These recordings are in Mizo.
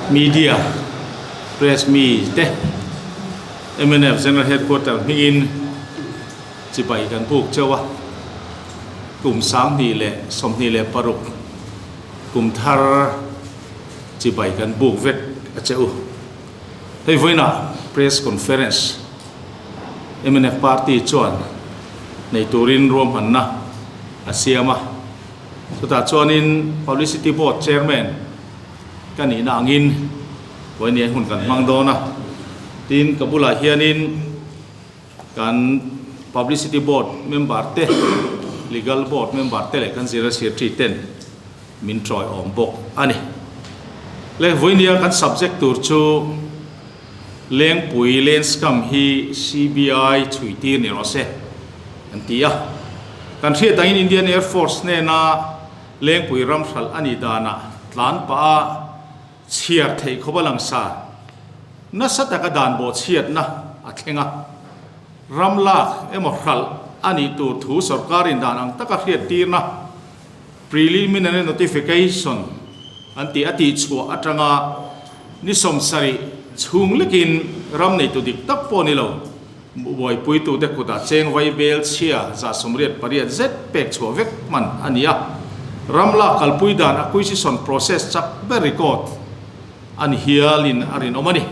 Media press mi te mnf General Headquarter hmingin chibai kan buk chauh a, kum 2026 kum thar chibai kan buk vek a che u. Hei vawiinah press conference mnf party chuan nei turin ruahmanna a siam a, chutah chuanin Publicity Board Chairman ka nihna angin vawiin hun kan hmang dawn a, tin ka bulah hianin kan Publicity Board member te, Legal Board member te leh kan General Secretary ten min tawiawm bawk a ni. Le vawinia kan subject tur chu Lengpui Land Scam hi CBI chhui tir ni rawh se an ti a. Kan hriat angin Indian Air Force hnena Lengpui ram hralh a nih danah tlan pah a chhiar theih khawp a langsar nasa taka dan bawhchhiatna a thleng a. Ram lak emaw hralh a nih tur thu sorkarin dan ang taka hriattirna Preliminary notification an tih a tihchhuah atanga ni 70 chhung lekin ram neitu dik tak pawh ni lo, buaipuitute kutah cheng vai bel chhia 88 zet pek chhuah vek hman a ni a. Ram lak kalpui dan acquisition process chak ber record a ni hialin a rinawm a ni.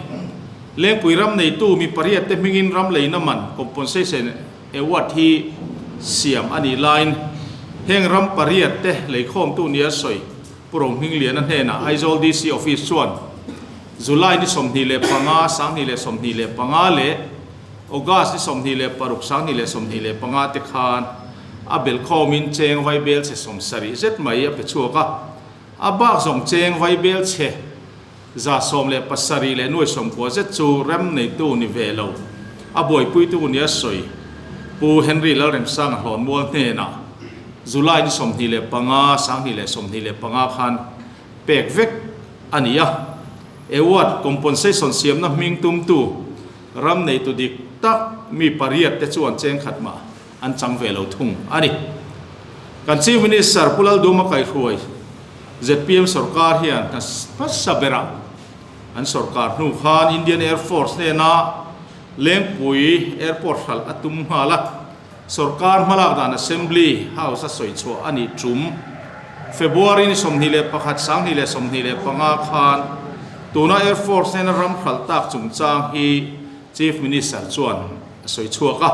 Lengpui ram neitu mi pariat te hmingin ram leina man compensation Award hi siam a nih laiin heng ram pariat te leikhawmtu nia sawi Pu Rohmingliana hnenah Aizawl DC Office chuan July ni 25, 2025 leh August ni 26, 2025 te khan a belkhawmin cheng vaibel chhe 70 zet mai a pe chhuak a, a bak zawng cheng vaibel chhe 17 leh nuai 90 zet chu rem neitu ni ve lo. A buaipuitu nia sawi Pu Henry Lalremsanga hlawnmual hnenah July ni 25, 2025 khan pek vek a ni a. Award compensation siamna hming tumtu ram neitu dik tak mi pariat te chuan cheng khat mah an chang ve lo thung a ni. Kan Chief Minister Pu Lalduma kaihruai zpm sorkar hian hna hmasa berah an sorkar hnu khan Indian Air Force hnena Lengpui Airport hralh a tum nghal a, sorkar hmalak dan Assembly House a sawi chhuah a nih tum. February ni 21, 2025 khan tuna Air Force hnena ram hralh tak chungchang hi Chief Minister chuan a sawi chhuak a.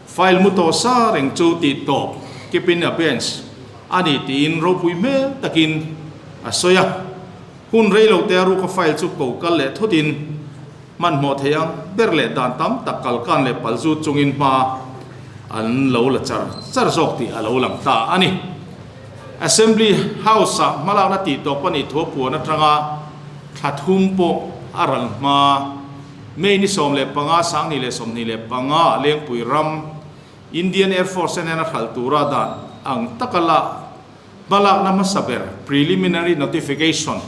File mu tawh sa reng chu tih tawp keep in abeyance a ni tiin ropui hmel takin a sawi a. Hun rei lo te a ruka file chu ko kal leh thutin hmanhmawh thei ang ber leh dan tam tak kal kan leh pal zut chungin hma an lo la char char zawk tih a lo lang ta a ni. Assembly House-ah hmalakna tih tawp a nih thu a puan atanga thla thum pawh a ral hma. May ni 15, 2025 Lengpui ram Indian Air Force nen a hralh tura dan ang taka la hmalakna hmasa ber preliminary notification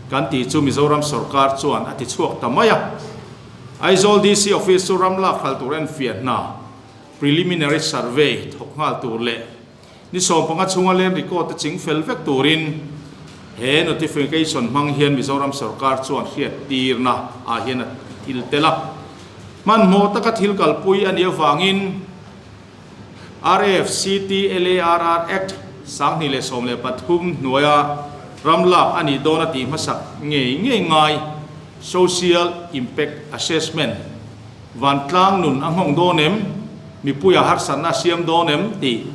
kan tih chu Mizoram sorkar chuan a ti chhuak ta mai a. Aizawl DC Office chu ram lak hralh tur enfiah hna preliminary survey thawk nghal tur leh Ni 15 chhunga land record te ching fel vek turin he notification hmang hian Mizoram sorkar chuan hriattirna ah hian a thil tel a. Hmanhmawh taka thil kalpui a nih avangin RAFCTLARR Act 2013 hnuaia ram lak a nih dawn a tih hmasak ngei ngei ngai Social Impact Assessment Vantlang nun a nghawng dawn em? Mipuia harsatna a siam dawn em? Tih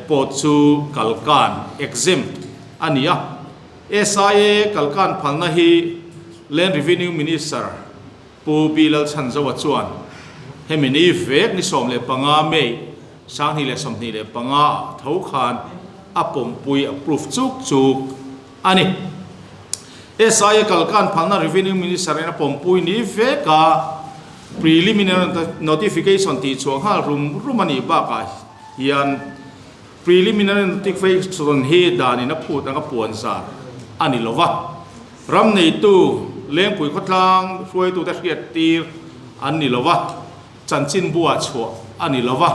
pawh chu kalkan, exempt, a ni a. SIA kalkan phalna hi Land Revenue Minister Pu B Lalchhanzoa chuan hemi ni vek ni 15 May 2025 ah tho khan a pawmpui, approve, chuk chuk a ni. SIA kalkan phalna Revenue Minister in a pawmpui ni vek a, preliminary notification tih chhuah nghal rum rum a nih bakah hian preliminary notification hi danin a phut anga puan zar a ni lo va, ram neitu Lengpui khawtlang hruaitute hriat tir an ni lo va, chanchinbuah chhuah a ni lo va,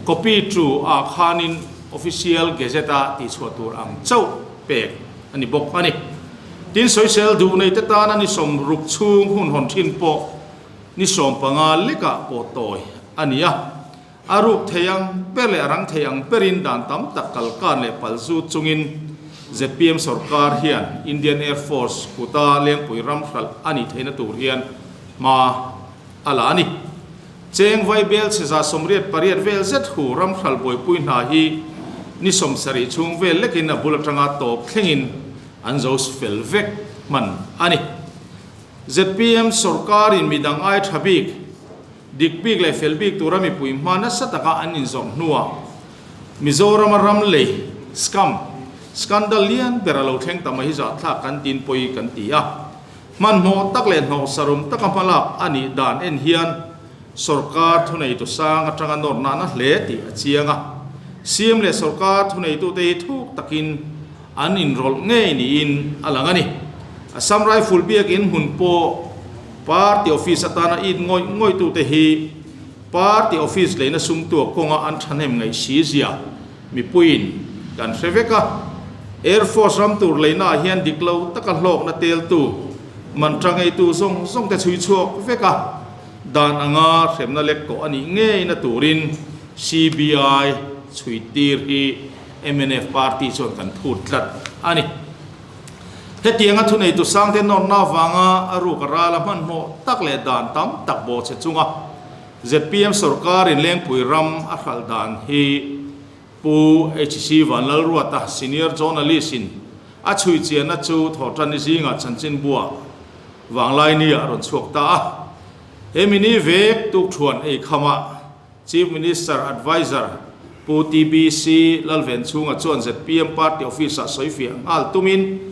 copy tu ah khanin official gazette-a tihchhuah tur ang chauh pek a ni bawk a ni. Tin, sawisel duh neite tana ni 60 chhung hun hawn thin pawh ni 15 lekah pawh tawi a ni a. A ruk thei ang ber leh a rang thei ang berin dan tam tak kalkan leh pal zut chungin zpm sorkar hian Indian Air Force kuta Lengpui ram hralh a nih theihna tur hian hma a la a ni. Cheng Vaibel chhe 88 vel zet hu ram hralh buaipui hna hi ni 70 chhung vel lekin a bul atanga tawp thlengin an zo fel vek hman a ni. Zpm sorkarin midang ai tha bik, dik bik leh fel bik tura mipui hma nasa taka an inzawrh hnuah Mizorama ram lei, scam, scandal lian ber a lo thleng ta mai hi zahthlak kan tin pawi kan ti a. Hmanhmawh tak leh hnawhsarum taka hmalak a nih dan en hian sorkar thuneitu sang atanga nawr nahna hle tih a chiang a. CM leh sorkar thuneitute hi thuk takin an inrawlh ngei niin a lang a ni. Assam Rifle biakin hmun pawh party office atana it ngawih ngawihtute hi party office leina sumtuak kawnga an thahnem ngaih si zia mipuiin kan hre vek a. Air Force ram tur leinaah hian dik lo taka hlawkna teltu, mantra ngeitu zawng zawng te chhui chhuak vek a, dan anga hremna lek tawh a nih ngeina turin CBI chhui tir hi mnf party chuan kan phut tlat a ni. Hetianga thuneitu sangte nawrna avanga a ruk a ral a hmanhmawh tak leh dan tam tak bawhchhe chunga zpm sorkarin Lengpui ram a hralh dan hi Pu HC Vanlalruata, Senior Journalist in a chhui chianna chu Thawhtanni zingah chanchinbua Vanglaini ah a rawn chhuak ta a. He mini vek tukthuan ei khamah Chief Minister Adviser Pu TBC Lalvenchhunga chuan zpm Party Office ah sawifiah nghal tumin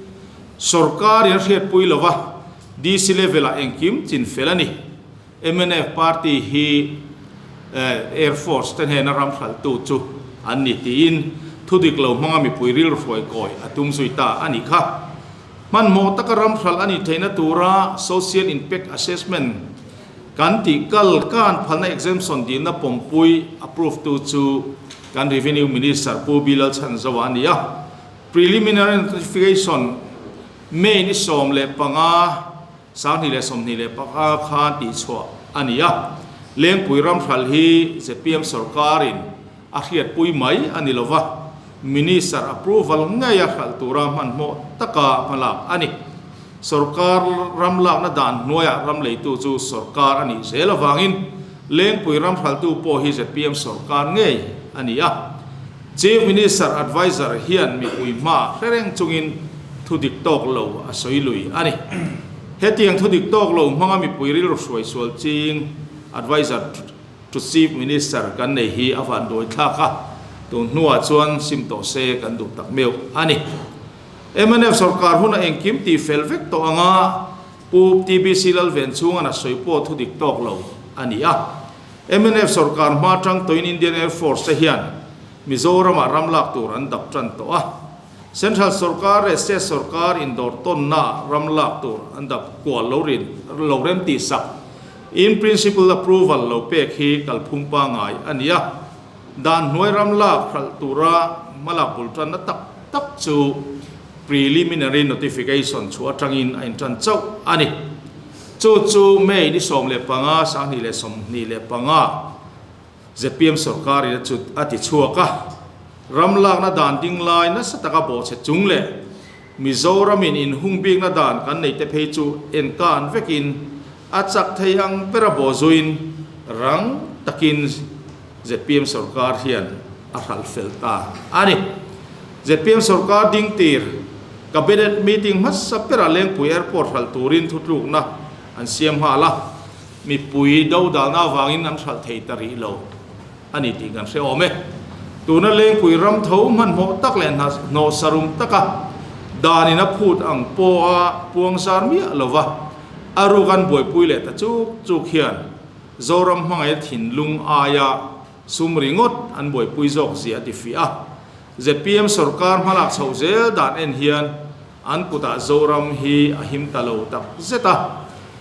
Sawrkarin a hriatpui lova DC level ah engkim chin fel a ni. Mnf party hi Air Force te hnena ram hralhtu chu an ni tiin thudik lo hmanga mipui rilru hruai kawi a tum zui ta a nih kha. Hmanhmawh taka ram hralh a nih theihna tura Social Impact Assessment kan tih kal kan phalna exemption dilna pawmpui approve tu chu kan Revenue Minister Pu Bilal Chhanzoa a ni a. Preliminary Notification May ni 15 2025 khan tihchhuah a ni a, Lengpui ramhral hi zpm sorkarin a hriatpui mai a ni lova, Minister approval ngeia hralh tura hmanhmawh taka hmalak a ni. Sorkar ram lakna dan hnuaiah ram leitu chu sorkar a nih zel avangin Lengpui ramhraltu pawh hi zpm sorkar ngei a ni a. Chief Minister Adviser hian mipui hma hre reng chungin thu dik tawk lo a sawi lui a ni. Hetiang thu dik tawk lo hmanga mipui rilru hruai sual ching Adviser to Chief Minister kan nei hi a van dawi thlak a, tun hnuah chuan sim tawh se kan duh tak meuh a ni. Mnf sorkar huna engkim tih fel vek tawh anga Pu TBC Lalvenchhunga'n a sawi pawh thu dik tawk lo a ni a. Mnf sorkar hma atang tawhin Indian Air Force te hian Mizoramah ram lak tur an dap tan tawh a. Central sorkar leh state sorkar indawr tawnnaah ram lak tur an dap kual lo rin lo rem tih sak in principle approval lo pek hi kalphung pangngai a ni a. Dan hnuai ram lak hralh tura hmalak bul tanna tak tak chu preliminary notification chhuah atangin a intan chauh a ni. Chu chu May ni 15, 2025 zpm sorkarin a chut a ti chhuak a. Ram lakna dan ding lai nasa taka bawhchhe chung leh Mizoramin inhung bikna dan kan neih te phei chu enkan vekin a chak thei ang bera bawhzuiin rang takin zpm sorkar hian a hralh fel ta a ni. Zpm sorkar ding tir Cabinet meeting hmasa berah Lengpui Airport hralh turin thutlukna an siam nghal a, mipui dodalna avangin an hralh thei ta rih lo a ni tih kan hre awm e. Tuna Lengpui ram tho hmanhmawh tak leh hnawhsarum taka danin a phut ang pawha puangzar miah lova a ruk an buaipui leh ta chuk chuk hian Zoram hmangaih thinlung aia sum ringawt an buaipui zawk zia a ti fiah a. Zpm sorkar hmalak chhoh zel dan en hian an kutah Zoram hi a him ta lo tak zet a.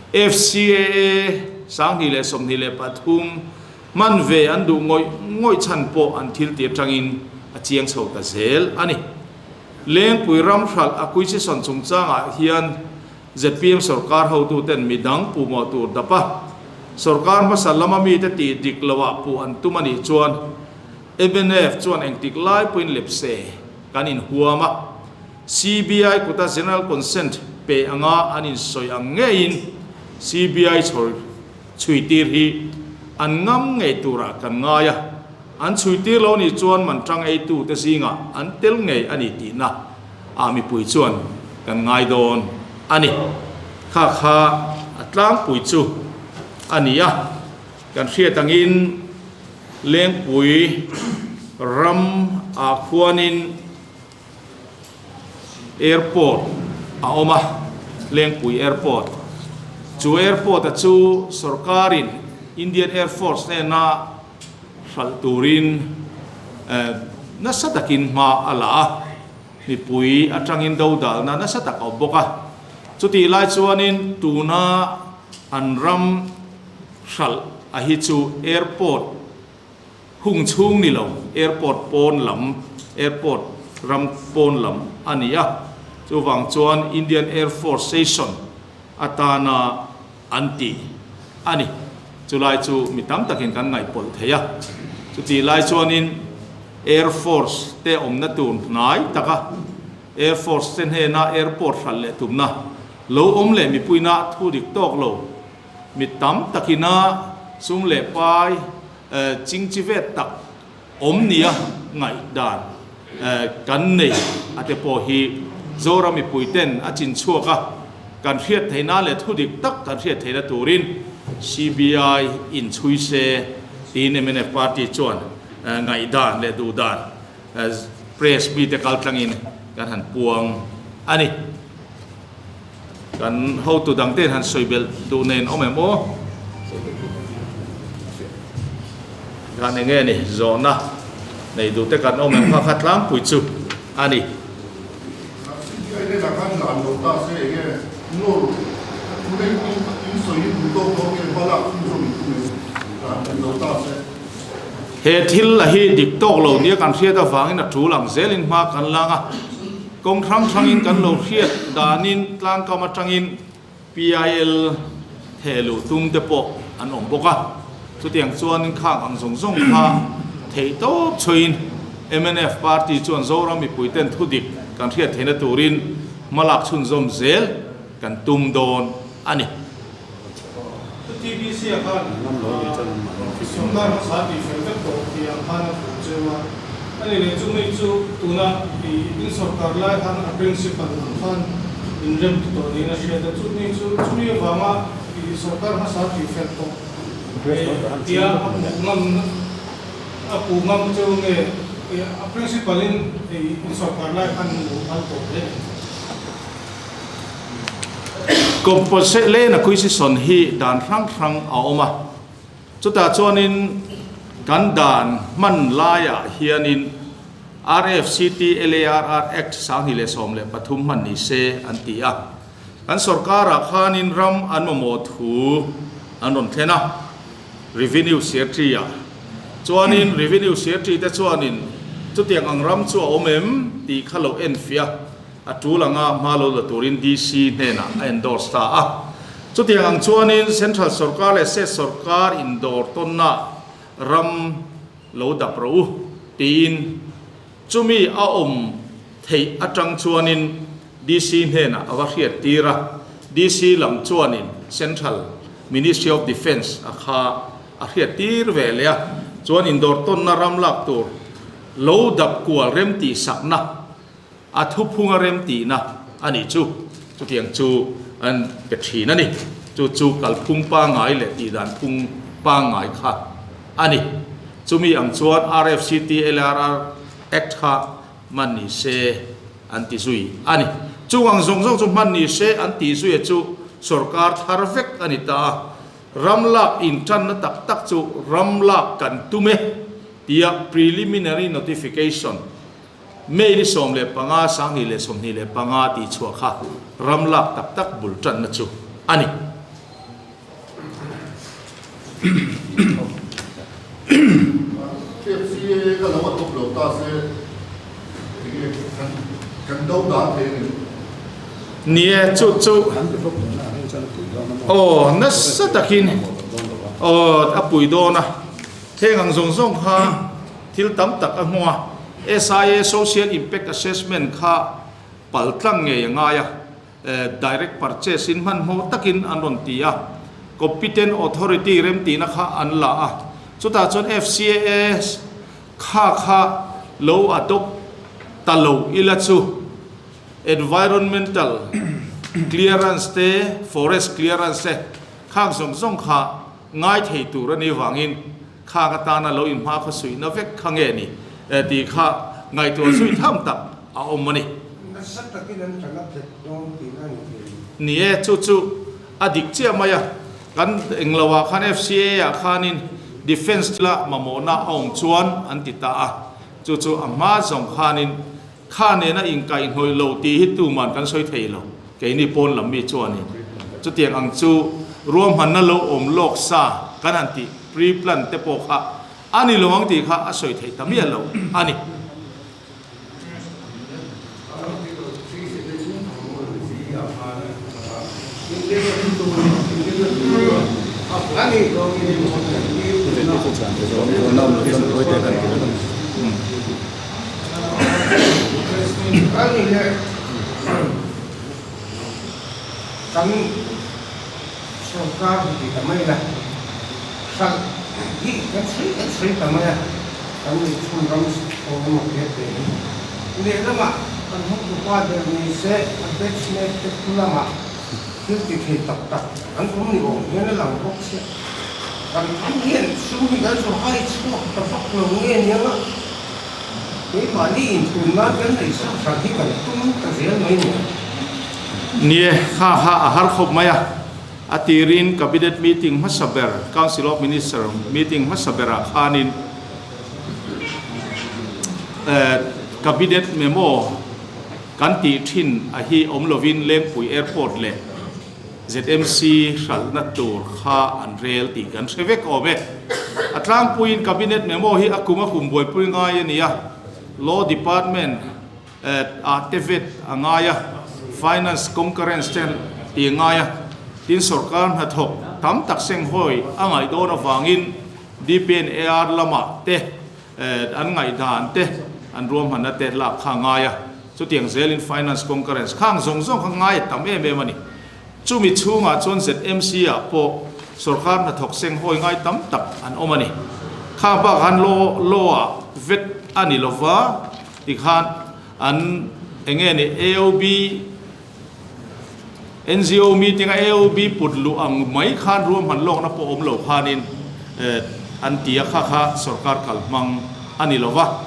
FCAA 2023 hman ve an duh ngawih ngawih chhan pawh an thil ti atangin a chiang chho ta zel a ni. Lengpui ram hralh acquisition chungchangah hian zpm sorkar hotuten midang puhmawh tur dap a, sorkar hmasa lama mite tih dik loah puh an tum a nih chuan mnf chuan engtik lai pawhin lepse kan inhuam a, CBI kuta general consent pe anga an insawi ang ngeiin CBI chhawr chhuitir hi an ngam ngei turah kan ngai a, an chhuitir lo nih chuan man tang eitute zingah an tel ngei a ni tihna ah mipui chuan kan ngai dawn a ni. Kha kha a tlangpui chu a ni a, kan hriat angin Lengpui ram ah khuanin Airport a awm a, Lengpui Airport. Chu airport a chu sorkarin Indian Air Force hnena hralh turin nasa takin hma a la a, mipui atangin dodalna nasa tak a awm bawk a. Chutih lai chuanin tuna an ram hralh a hi chu airport Hung chhung ni lo, airport pawn lam, airport ram pawn lam a ni a, chuvang chuan Indian Air Force Station atana an tih a ni. Chulai chu mi tam takin kan ngaihpawlh thei a, chutih lai chuanin Air Force te awmna tur hnai taka Air Force te hnena airport hralh leh tumna lo awm leh mipuina thu dik tawk lo mi tam takina sum leh pai Chingchi ve tak awm nia ngaihdan kan nei a te pawh hi Zoram mipui ten a chin chhuak a, kan hriat theihna leh thudik tak kan hriat theihna turin CBI in chhui se tiin mnf party chuan ngaihdan leh duhdan press mite kaltlangin kan han puang a ni. Kan hotu dangte'n han sawi belh duh nen awm em aw? Khan enge ni zawhna nei duh te kan awm em kha kha tlangpui chu a ni. CBI hnenah khan zan lo ta se enge nawr thu nei in sawi hi duh tawk dawn nge hma lak chhunzawm in tum em zan lo ta se. He thil a hi dik tawk lo nia kan hriat avangin a tul ang zelin hma kan lang a. Kawng hrang hrangin kan lo hriat danin tlangkam atangin PIL theh luh tum te pawh an awm bawk a, chutiang chuanin khang ang zawng zawng kha theih tawp chhuiin mnf party chuan Zoram mipuiten thudik kan hriat theihna turin hmalak chhunzawm zel kan tum dawn a ni. TBC ah khan sawrkar hmasa tih fel vek tawh tih ang khan a thu cheu a, a ni leh chu mi chu tuna in sawrkar lai khan a principal ang khan in rem ti tawh niin a hriat a, chumi chu chumi avanga sawrkar hmasa tih fel tawh tia a puh ngam a puh ngam cheu nge a principal in in sawrkar lai khan in lo phal tawh hle. Composite land acquisition hi dan hrang hrang a awm a, chutah chuanin kan dan hman laiah hianin RFCT LARR Act 2013 hman ni se an ti a, kan sorkarah khanin ram an mamawh thu an rawn thlen a, Revenue Secretary-ah chuanin Revenue Secretary te chuanin chutiang ang ram chu a awm em tih kha lo enfiah a. A tul anga hma lo la turin DC hnenah a endorse ta a. Chutiang ang chuanin Central sorkar leh State sorkar indawr tawnna ram lo dap rawh u tiin chumi a awm theih atang chuanin DC hnenah a va hriat tir a. DC lam chuanin Central Ministry of Defence a kha a hriat tir ve leh a. Chuan indawr tawnna ram lak tur lo dap kual rem tihsakna A thuphunga remtihna a nih chu chutiang chu an pe thin a ni. Chu chu kalphung pangngai leh tihdan phung pangngai kha a ni. Chumi ang chuan RFCT LRR Act kha hman ni se an ti zui a ni. Chung ang zawng zawng chu hman ni se an tih zuia chu sorkar thar vek a ni ta a. Ram lak intanna tak tak chu ram lak kan tum e tia preliminary notification May ni 15, 2025 tih chhuah kha ram lak tak tak bul tanna chu a ni. KFCA ka lo a tawp lo ta se enge kan. Kan do dan thei a ni. Ni e, chu chu aw nasa takin aw a pui dawn a, heng ang zawng zawng kha thil tam tak a hmung a, SIA Social Impact Assessment kha pal tlang ngei a ngai a, direct purchase in hmanhmawh takin an rawn ti a, competent authority remtihna kha an la a, chutah chuan FCAS kha kha lo adopt ta lo ila chu environmental clearance te, forest clearance te khang zawng zawng kha ngai thei tur a nih vangin khang atana lo inhma khaw suihna vek kha nge ni tih kha ngaihtuah zui tham tak a awm a ni. Nasa takin an tana phet dawn tihna a ni thei. Ni e, chu chu a dik chiah mai a. Kan englo ah khan FCA ah khanin defence thila mamawhna a awm chuan an ti ta a, chu chu a hma zawng khanin kha nena inkaihhnawih lo tih hi tuman kan sawi thei lo, keini pawn lam mi chuanin chutiang ang chu ruahmanna lo awm lawk sa kan han tih pre-plan te pawh kha a ni lo ang tih kha a sawi theih ta miah lo a ni. Kan sorkar ti ta mai la, hralh hi kan sawi kan sawi ta mai a, kan nei chhun ram pawh emaw te te hi. Lehlamah kan hawktupa ber ni se a batchmate te thu lamah thil ti thei tak tak an awm ni awm hian a lang bawk sia. Kan ram hian sum hi kan zu hai chhuak ta vak lo nge nia nga. Keimahni inthun nan kan neih sak hran hi kan tum ta zel mai ni. Nie, kha kha a har khawp mai a. A tirin Cabinet meeting hmasa ber, Council of Minister meeting hmasa berah khanin Cabinet memo kan tih thin a hi awm lovin Lengpui Airport leh ZMC hralhna tur kha an rel tih kan hre vek awm e. A tlangpuiin Cabinet memo hi a kum a kum buaipui ngai a ni a, Law Department ah te vet a ngai a, Finance concurrence te tih a ngai a, tin sorkar hnathawk tam tak senghawi a ngaih dawn avangin DPNAR lamah te an ngaihdan te an ruahmanna te lak kha a ngai a, chutiang zelin Finance concurrence khang zawng zawng kha ngai a tam em em a ni. Chumi chhungah chuan ZMC ah pawh sorkar hnathawk senghawi ngai tam tak an awm a ni. Khang bakah khan law law ah vet a ni lova tikhan an enge ni AOB NGO meeting a AOB put luh ang mai khan ruahman lawkna pawh awm lo khanin an ti a kha kha sorkar kalhmang a ni lova.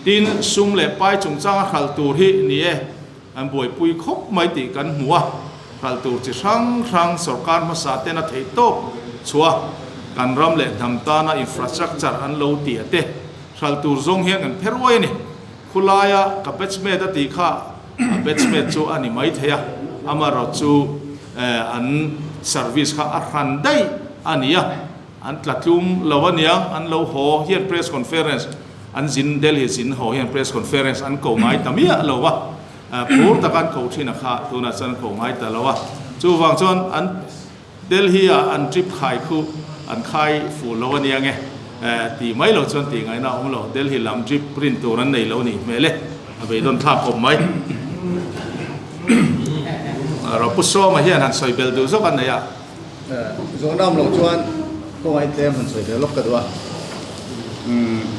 Tin, sum leh pai chungchanga hralh tur hi ni e. An buaipui khawp mai tih kan hmu a, hralh tur chi hrang hrang sorkar hmasa ten a theih tawp chhuah a, kan ram leh hnam tana infrastructure an lo tih a te hralh tur zawng hian kan phe ruai a ni. Khulaia ka batchmate a tih kha a batchmate chu a ni mai thei a, amaherawh chu an service kha a hran daih a ni a, an tla tlum lo a niang, an lo haw hian press conference An zin Delhi zin ho hian press conference an ko ngai ta miah lo a, phur taka an ko thin a kha tunah chuan an ko ngai ta lo a. Chuvang chuan an Delhi ah an trip khai khu an khai fuh lo a nia nge tih mai lo chuan tih ngaihna a awm lo. Delhi lam trip print tur an nei lo nih hmel e, a beidawn thlak khawp mai. Pu Sawma hian han sawi bel duh zawk a nei a. Zawhna awm loh chuan kawngah tlem han sawi ve lawk ka duh a.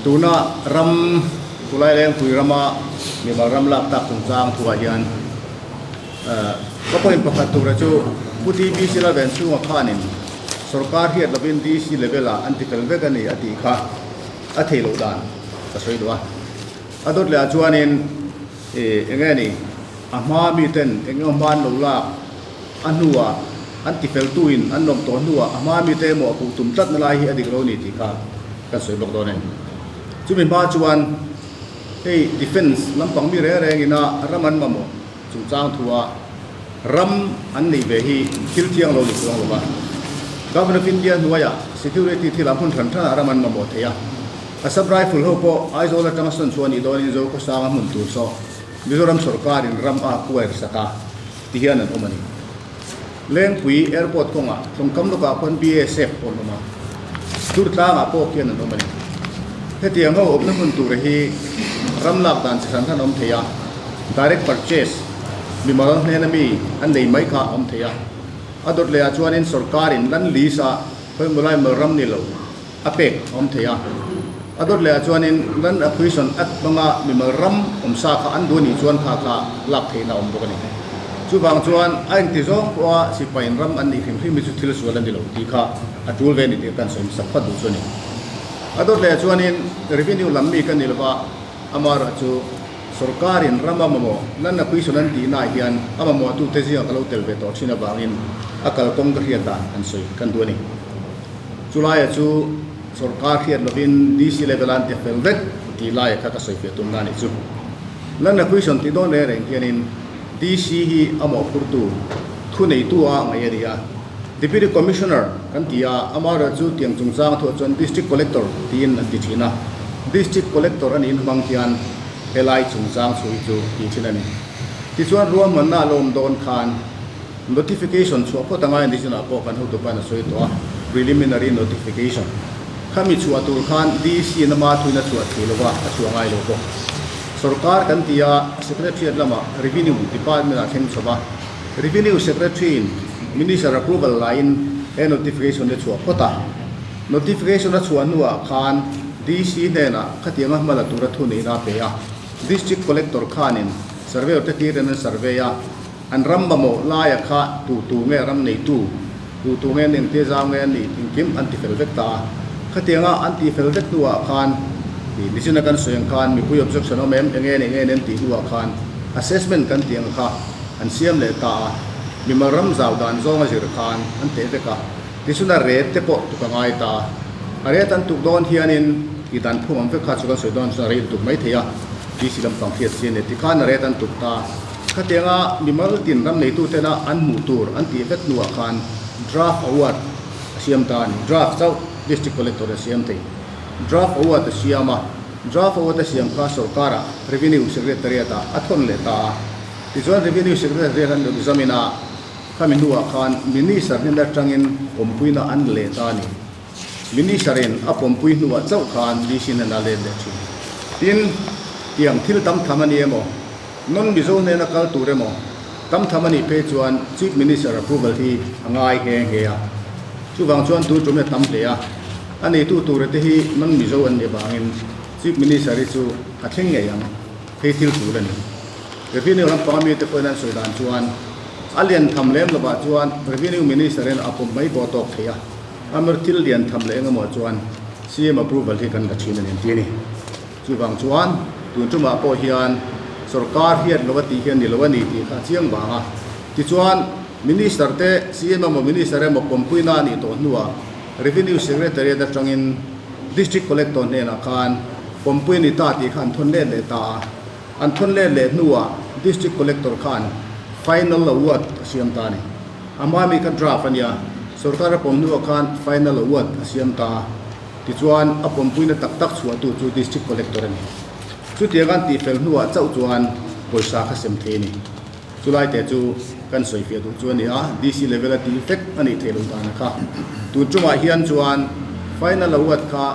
Tuna ram Tulai Lengpui rama mimal ram lak tak chungchang thuah hian ka point pakhat tura chu Pu DBC Lalven chhunga khanin sorkar hriat lovin DC level-ah an ti fel vek a ni a tih kha a thei loh dan ka sawi duh a. A dawt lehah chuanin eng nge ni a hma miten eng emaw hma an lo lak A hnuah an tifeltuin an lawm tawh hnuah a hma mite emaw a puh tum tlatna lai hi a dik lo a ni tih kha kan sawi bawk dawn a ni. Chumi hma chuan hei defence lampang mi reng rengin a ram an mamawh chungchang thua ram an neih ve hi thil thiang lo ni chuang lo va. Government of India hnuaiah security thilah hmun hran hranah ram an mamawh thei a. Assam Rifle ho pawh Aizawl atanga sawn chhuah a nih dawnin Zokhawsanga hmun tur saw. Mizoram sorkarin ram a acquire sak a ti hian an awm a ni. Lengpui Airport kawngah tlawngkam lawkah khuan BASF pawh an awm a, Durtlangah pawh khian an awm a ni. Hetiang ho awmna hmun tura hi ram lak dan chi hran hran a awm thei a, direct purchase, mimal hnena mi an nei mai kha a awm thei a. A dawt lehah chuanin sorkarin land lease a khawimaw lai mal ram ni lo a pek a awm thei a. A dawt lehah chuanin land acquisition act hmanga mimal ram awmsa kha an duh a nih chuan kha kha lak theihna a awm bawk a ni. Chuvang chuan a engti zawng pawha sipaiin ram an nih hrim hrim hi chu thil sual a ni lo tih kha a tul ve a ni tih kan sawi hmasa phawt duh chu a ni. A dawt lehah chuanin revenue lam mi ka ni lova, amaherawh chu sorkarin ram a mamawh land acquisition an tihnaah hian a mamawhtute zingah ka lo tel ve tawh thin avangin a kalkawng ka hriat dan kan sawi kan duh a ni. Chulaia chu sorkar hriat lovin DC level a an ti fel vek tih laia kha ka sawi fiah tumna a nih chu. Land acquisition tih dawn reng reng hianin DC hi a mawhphurtu, thuneitu a ngaih a ni a. Deputy Commissioner kan ti a, amaherawh chu tiang chungchang thuah chuan District Collector tiin an ti thin a. District Collector a niin hmang hian helai chungchang chhuah hi chu tih thin a ni. Tichuan ruahmanna a la awm dawn khan, Notification chhuah phawt angai ni chinah pawh kan hotu pahin a sawi tawh a, preliminary notification. Khami chhuah tur khan DC in ama thuin a chhuah thei lova, a chhuah ngai lo bawk. Sorkar kan ti a, Secretariat lamah Revenue Department ah thleng chho va, Revenue Secretary in Minister approval laiin he notification hi a chhuah phawt a. Notification a chhuah hnuah khan DC hnenah khatianga hma la tura thu neihna a pe a, District Collector khanin Surveyor te tirin an survey a, An ram mamawh laia kha tu tu nge ram neitu, tu tu nge an engtia zau nge an nih engkim an tifel vek ta a. Khatianga an tifel vek hnuah khan ih nichin a kan sawi ang khan mipui objection awm em, enge nih nge an tih hnuah khan assessment kan tih ang kha an siam leh ta a. Mimal ram zau dan zawng a zir khan an teh vek a. Tichuan a rate te pawh tuk a ngai ta a. A rate an tuk dawn hianin ih dan phung ang vek kha chu kan sawi dawn chuan a rate tuk mai thei a. DC lampang hriat chi a ni. Tikhan a rate an tuk ta a. Khatianga mimal tin ram neitutena an hmuh tur an tih vek hnuah khan draft award a siam ta a ni. Draft chauh District Collector a siam thei. Draft award a siam a, draft award a siam kha sorkara Revenue Secretariat ah a thawn leh ta a. Tichuan Revenue Secretariat an examine a, khami hnuah khan Minister hnen atangin pawmpuina an leh ta a ni. Minister in a pawmpui hnuah chauh khan DC hnen a let leh thin. Tin, tiang thil tam tham a ni emaw? Non Mizo hnena kal tur emaw tam tham a nih phei chuan Chief Minister approval hi a ngai nghe nghe a. Chuvang chuan tun tum hi a tam hle a, a neitu tura te hi non Mizo an nih avangin Chief Minister hi chu a thleng ngei ang, hei thil tul a ni. Revenue lampanga mite pawhin an sawi dan chuan a lian tham lem lovah chuan Revenue Minister in a pawm mai pawh a tawk thei a, amar thil lian tham leh engemaw chuan CM approval hi kan la thin a ni an ti a ni. Chuvang chuan tun tumah pawh hian sorkar hiat lo a tih hian ni lo a ni tih kha a chiang vang a. Tichuan Minister te CM emaw Minister emaw pawmpuina a nih tawh hnuah Revenue Secretariat atangin District Collector hnenah khan pawmpui a ni ta tih kha an thawn let leh ta a. An thawn let leh hnuah District Collector khan Final Award a siam ta a ni. Amah mi kha draft a nia, sorkar a pawm hnuah khan Final Award a siam ta a. Tichuan, a pawmpuina tak tak chhuahtu chu District Collector a ni. Chutiang an tihfel hnuah chauh chuan pawisa kha sem thei a ni. Chulai te chu kan sawifiah duh chu a ni a, DC level a tih vek a nih theih loh dana kha. Tun tumah hian chuan Final Award kha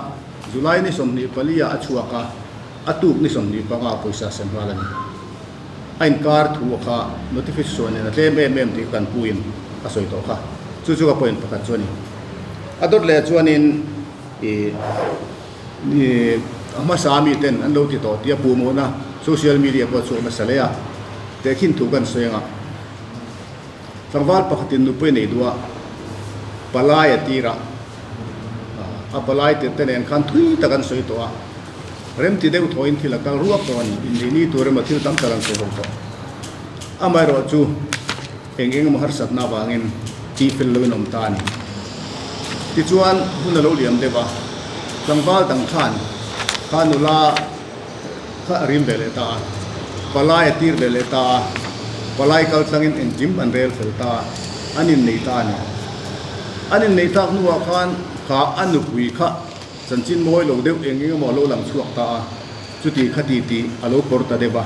July ni 24 ah a chhuak a, a tuk ni 25 ah pawisa sem nghal a ni. A inkar thu kha notification nen a tlem em em tih kan puin a sawi tawh kha. Chu chu ka point pakhat chu a ni. A dawt leh chuanin ih ih a hmasa mi ten an lo ti tawh tih a puhmawhna social media pawh a chhuak nasa hle a. Tehkhin thu kan sawi anga tlangval pakhatin nupui a nei duh a, palai a tir a, a palai tirh te nen khan thui tak an sawi tawh a. Remti deuh thawhin thil a kal ruak tawh a ni. Inneihni tur emaw thil tam tak an sawi ho tawh. Amaherawh chu eng eng emaw harsatna avangin tihfel loin awm ta a ni. Tichuan hun a lo liam deuh a, tlangval dang khan kha nula kha a rim ve leh ta a, palai a tir ve leh ta a, palai kal tlangin engkim an rel fel ta a, an innei ta a ni. An inneih tak hnuah khan kha a nupui kha Chanchin mawi lo deuh eng eng emaw a lo lang chhuak ta a, chuti kha ti tih a lo kawr ta deuh a.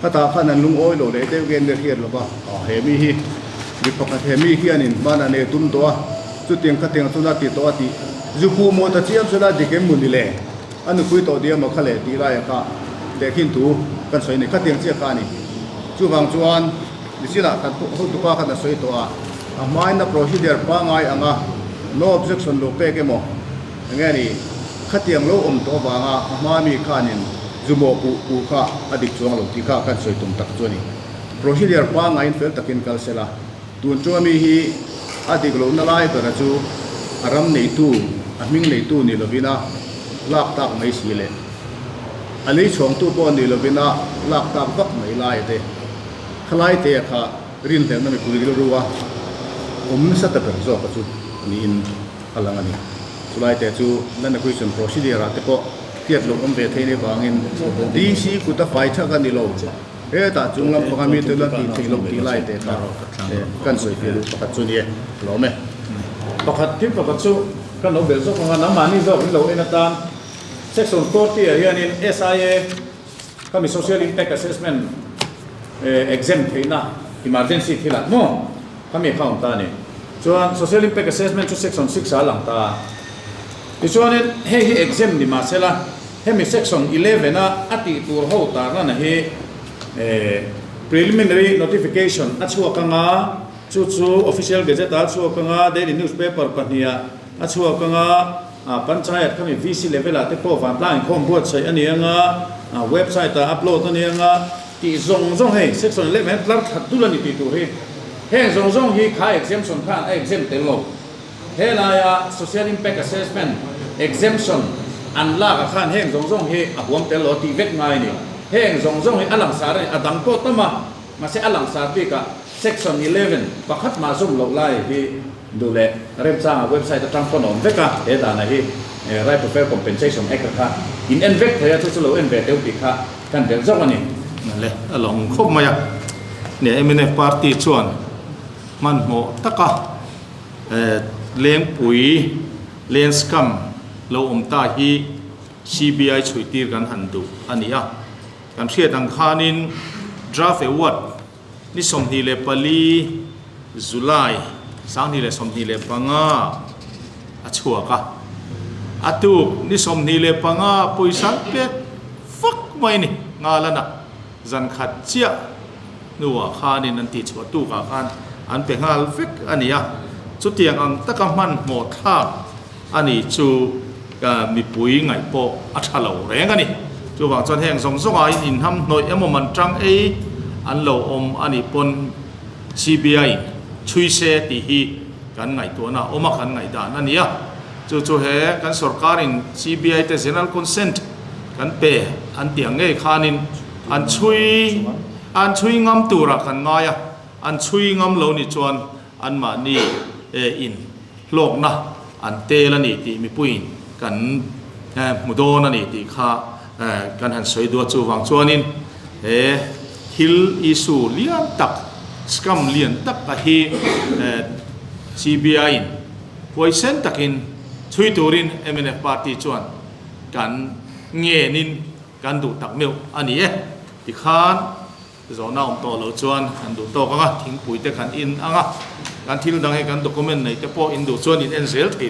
Khatah khan an lungawi lo leh deuh nge nia hriat lova, aw he mi hi mi pakhat he mi hianin hman a nei tum tawh a, chutiang khatiang chuan a ti tawh a tih zu pu maw ta chiam chuan a dik em maw ni le? A nupui tawh diam a kha leh tih laia kha tehkhin thu kan sawi nei khatiang chiah kha a ni. Chuvang chuan nichinah kan hotupa khan a sawi tawh a, a hmain a procedure pangngai anga no objection lo pek emaw enge ni khatiang lo awm tawh avanga a hma mi khanin zumawh puh puh kha a dik chuang lo tih kha kan sawi tum tak chu a ni. Procedure pangngaiin fel takin kal sela, tun chunga mi hi a dik lohna lai bera chu a ram neitu, a hming neitu ni lovin a lak tak mai si leh a lei chhawngtu pawh ni lovin a lak tak vak mai lai te khalai te kha rinhlelhna mipui rilru a awm nasa ta ber zawk a chu niin a lang a ni. Chulai te chu Land Acquisition Procedure ah te pawh hriat loh awm ve thei ni vangin DC kut a fai thak a ni lo. Hetah chung lam panga mi te la tih theih loh tih lai te kha kan sawi fiah duh pakhat chu ni e, lawm e. Pakhat thil pakhat chu kan lo belh zawk ang a, nangmahni zawk in lo en atan Section 40 ah hianin SIA khami Social Impact Assessment exempt theihna emergency thilah maw khami kha awm ta a ni. Chuan Social Impact Assessment chu Section 6 ah a lang ta a. Tichuanin hei hi exempt ni mahsela Hemi section 11 a a tih tur ho tarlana hi preliminary notification a chhuak anga, chu chu official gazette ah a chhuak anga, daily newspaper pahniha a chhuak anga, panchayat khami VC level ah te pawh vantlang inkhawm buatsaih a ni anga, website ah upload a ni anga, tih zawng zawng hei section 11 hian tlar that dul a ni tih tur hi heng zawng zawng hi kha exemption khan a exempt tel lo. He laia Social Impact Assessment Exemption an lak ah khan heng zawng zawng hi a huam tel lo a tih vek ngai a ni. Heng zawng zawng hi a langsar a ni, a dang pawh tam a, mahse a langsar bik ah Section 11 pakhat mah zawm loh lai hi duh leh remchanga website atang pawn a awm vek a, he dana hi Right to Fair Compensation Act a kha in en vek thei a, chu chu lo en ve teuh tih kha kan belh zawk a ni. Le a lawng khawp mai a, mnf party chuan hmanhmawh taka Lengpui Lenscam lo awm ta hi CBI chhuihtir kan han duh a ni a. Kan hriat ang khanin Draft Award ni 24 July 2025 a chhuak a. A tuk ni 25 pawisa an pek fak mai a ni. Ngalana zan khat chiah. Hnuah khanin an tihchhuah tukah khan an pe nghal vek a ni a, chutiang ang taka hmanhmawh thlak a ni chu mipui ngaih pawh a tha lo reng a ni. Chuvang chuan heng zawng zawngah in inhamhnawih emaw man tang ei an lo awm a nih pawn CBI in chhui se tih hi kan ngaihtuahna a awm a, kan ngaihdan a ni a. Chu chu he kan sorkarin CBI te general consent kan pe an tih ang ngei khanin An chhui an chhui ngam turah kan ngai a, an chhui ngam lo nih chuan anmahni in hlawkna an tel a ni tih mipuiin kan hmu dawn a ni tih kha kan han sawi duh a. Chuvang chuanin he thil issue lian tak, scam lian tak a hi CBI in huaisen takin chhui turin mnf party chuan kan ngenin Kan duh tak meuh a ni e. Tikhan zawhna awm tawh loh chuan kan duh tawk ang a, thingpui te kan in ang a, kan thil dang hi kan document nei te pawh in duh chuan in en zel thei.